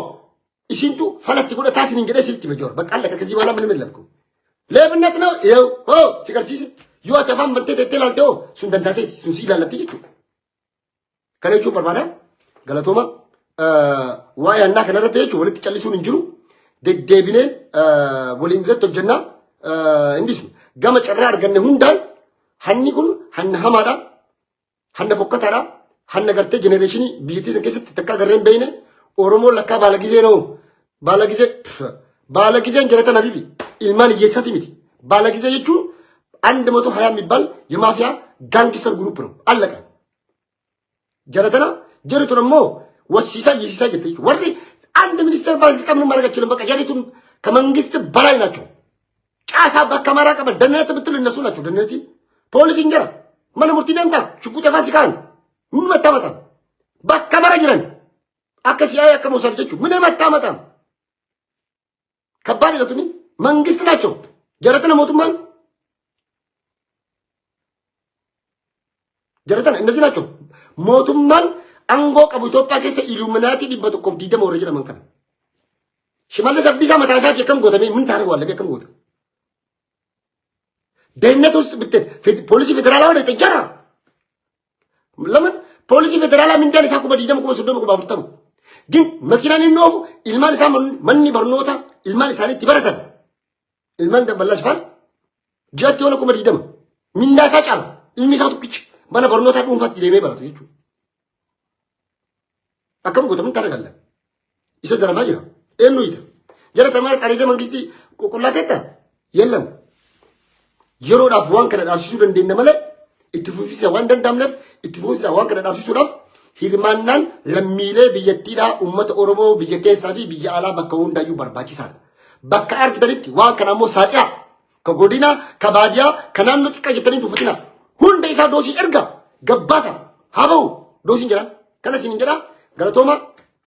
Speaker 1: isintu falatti godhataa isiniin jedhee isinitti hime Jawar. Bakka allaka ከዚህ በኋላ ምንም የለም እኮ ሌብነት ነው ይኸው ሆ si garsiise yoo ati afaan bantee teettee ilaalte hoo sun dandaateeti sun si ilaallatti jechuudha. Kana jechuun barbaada galatooma waa'ee hannaa kanarratti jechuun walitti callisuun hin jiru. Deddeebinee waliin irratti hojjennaa innis gama carraa arganne hundaan hanni kun hanna hamaadha. Hanna fokkataadha. Hanna gartee generationii biyyattii san keessatti takka agarree hin beekne Oromoon lakkaa baala gizee noo baala gizee baala gizeen jaratan habibi ilmaan hiyyeessaati miti. Baala gizee jechuun 120 የሚባል የማፊያ gangster group ነው። አለቀ። Jaratana jarri tun ammoo wasiisaa iyyisiisaa jirti jechuudha. Warri አንድ ሚኒስትር ባለስልጣን ምንም ማድረግ አይችልም። በቃ jarri tun ከመንግስት በላይ ናቸው። ጫሳ በከመራ ቀበል ደህንነት ብትል እነሱ ናቸው። ደህንነት ፖሊስ እንጀራ mana murtii deemtaa ሽጉጥ ፋሲካን ምን መታመጣም bakka mara jiran akka CIA akka Mossad jechuun ምን መታመጣም ከባድ ነው። መንግስት ናቸው። Jaratana mootummaan jaratana እነዚህ ናቸው። Mootummaan aangoo qabu Itoophiyaa keessa Illuminati 120 warra jedhaman kana. Shimallis Abdiisaa mataa isaatii akkam gootamee ምን ታደርገዋለህ? Akkam goota? ደህንነት ውስጥ ብትሄድ ፖሊሲ ፌዴራላ ወደ jara ለምን ፖሊሲ ፌዴራላ mindaan isaa 20,000 30,000 40,000 ግን makiinaan inni oofu ilmaan isaa manni barnoota ilmaan isaanii itti baratan ilmaan dabballash faal ji'atti yoona 20,000 mindaa isaa caala ilmi isaa tokkichi mana barnootaa dhuunfaatti deemee baratu jechuudha. Akkam goota ምን ታደርጋለህ? Isa zarafaa jira. Eenyu ita? Jara tamaa qareeda mangistii qulqullaa teetta? የለም. Yeroodhaaf waan kana dhaabsisuu dandeenya malee itti fufiinsa waan danda'amneef itti fufiinsa waan kana dhaabsisuudhaaf hirmaannaan lammiilee biyyattiidhaa uummata Oromoo biyya keessaa fi biyya alaa bakka hundaayyuu barbaachisaadha. Bakka argitanitti waan kana ammoo saaxilaa. Ka godinaa, ka baadiyyaa, ka naannoo xiqqaa jettanii tuffatina. Hunda isaa doosii erga gabbaasa haa ba'u doosiin jedha. Kana isin jedha galatooma.